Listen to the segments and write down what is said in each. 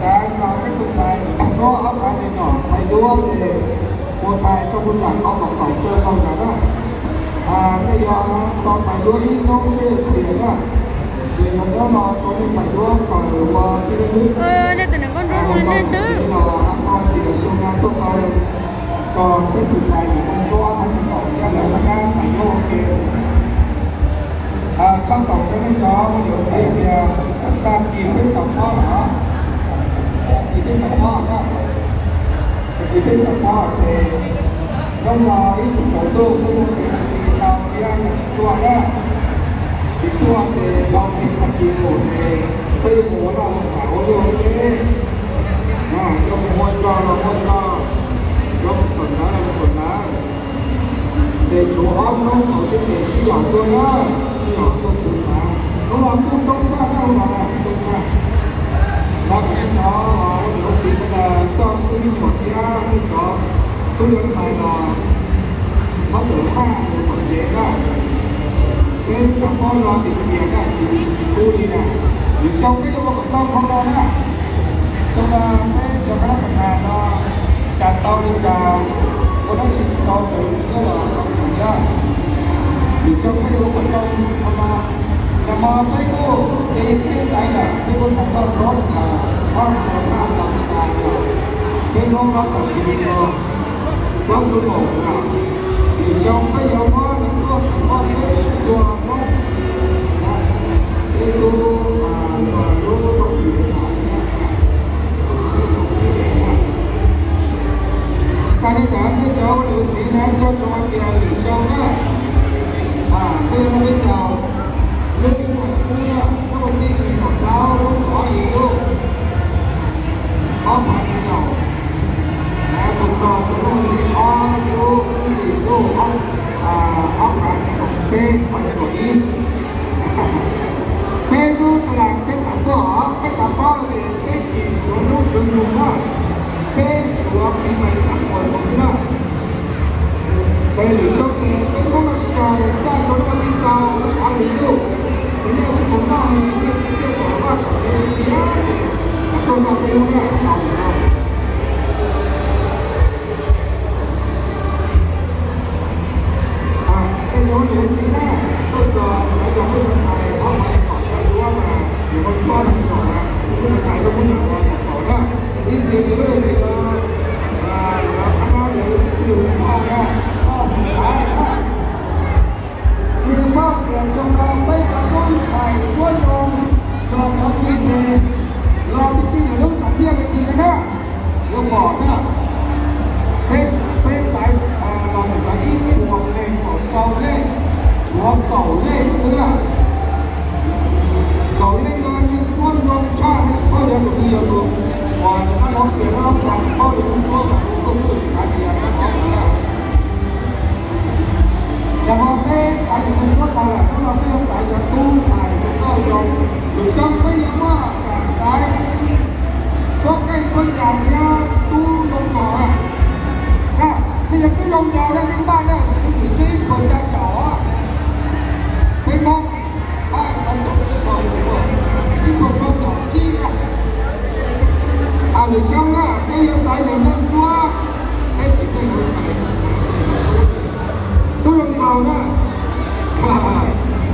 Peb tus ntxhais nyob ob phav li no, thais duab ces mus thais rau tus ntxhais qhov kaum kaum caug kaum ntawd na. Nej yuav tau thais duab ib hnub seb tias na, ces yog nyob no rau nej thais duab kom ua tib neeg lwb. Nej tus neeg nkauj nruab no nej xwb los tau tias xyoo no tuaj tau rau peb tus ntxhais nws mus rau ob phav li no thiab lawv nrab thais duab ua ke. Tshaj tawm rau nej cov me nyuam ntxiv tias tag kis peb xav pob lawm, tag kis peb xav pob na, tag kis peb xav pob ces hnub no ib tug tsaus ntuj peb mus txiv tau thiab yog tsis tsuaj na, tsis tsuaj ces tau kis tag kis mus ces peb yuav mus ua noj ua haus ua luaj ua teb, yuav mus ua zog los ua zog, yuav mus tom ntawd los mus tom ntawd. Ces tshuav ob hnub thaum sib ntes sib yaum dua na, sib yaum tuaj txhua tsav. Hnub no kuj coob tshaj, hnub no kuj coob tshaj. Tab sis nej cov ua niam ua txiv sawv daws coj tub me nyuam thiab nej cov tub yuav ntxhais los txhob txwm maj mus tom tsev na. Peb tsam pob no tias tias na tsis tsis kub li na. Lwm xyoo peb yuav ua kom tau qhov no na. Xyoo no peb cov kab pas nas no cas tau li cas ua dab tsi tsis tau raws siab los tau raws siab. Lwm xyoo peb yuav ua kom tau qhov no. Nag hmo peb kuj ces peb ntaiv lawm peb kuj txais txoj xov txhob ua thaj los tas lawm. Peb Hmoob no tam sim no txhob xu maum lawm. Lwm xyoo peb yuav muab lawv tuaj tham poj peb tuaj Hmoob peb tub lub tau kis tham. Tag li ntawd nej cov ua niam ua txiv na, xyoo no tias lwm xyoo na, peb yuav muaj peb caug lub sij hawm pub na, muab ua tij li kaum plaub lub kaum ob hlis lub, ob phav nees nkaum, mus txog rau lub li ob lub ib hlis lub ob phav nees nkaum peb, ob phav nees nkaum ib. Peb tub xa las peb tham tuaj os, peb xav paub tias peb tsis suav hnub suav nyoog na, peb suav pib mais xam puas mus xwb na. Ces lwm xyoo ces peb Hmoob no tsis tau coj rau lub ua tij tau lub kaum ob hlis lub, ces nej tsis tau noj li, nej tsis tau noj kom tiav, tuaj noj peb lub na tau. Peb cov niam txiv na, tuaj txog lawv cov peb cov ntxhais ob phav nees nkaum tawm duab mas nws muaj tshuab nws kaum na, peb cov ntxhais tuaj muab nws kaum na, ib pliag ces lub ntawd ces lawv qhab nab lawv twb muaj na, muaj mus txav na. Nws muaj tias xyoo no peb cov tub ntxhais suab zoo los cov txiv tes los tij tij lub xam nyiaj li ti na na. Yuav pom na, peb peb xaiv los ntawm ib puas nees nkaum rau lej, tshuav kaum lej xwb na. Kaum lej no yeej suab zoo tshaj li, paub yog tus twg yog tus uas nws nab hlob tias nab hlob Fas, paub yog tus suab mas tus tuaj twj hais tias nab hlob Fas na. Nag hmo peb xaiv cov neeg suab tag lawm, hnub no peb yuav xaiv cov tub ntxhais zoo nkauj zoo. Lwm xyoo peb yuav muaj kam xaiv suab qeej suab ncaus thiab tub zoo nkaus na. Peb yog tub zoo nkaus na, peb npaj na, peb tsis sib puas xya caum, peb Hmoob xya caum tsib, ib puas rau caum tsib na. Lwm xyoo na peb yuav xaiv neeg nyob nruab, peb tsis tej mus tub zoo nkaus na.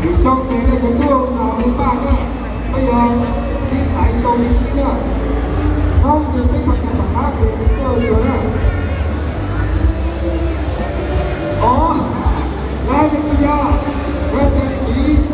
Lwm xyoo ces nej cov tub zoo nkaus li npaj na, peb yuav tib xaiv xyoo li ib na.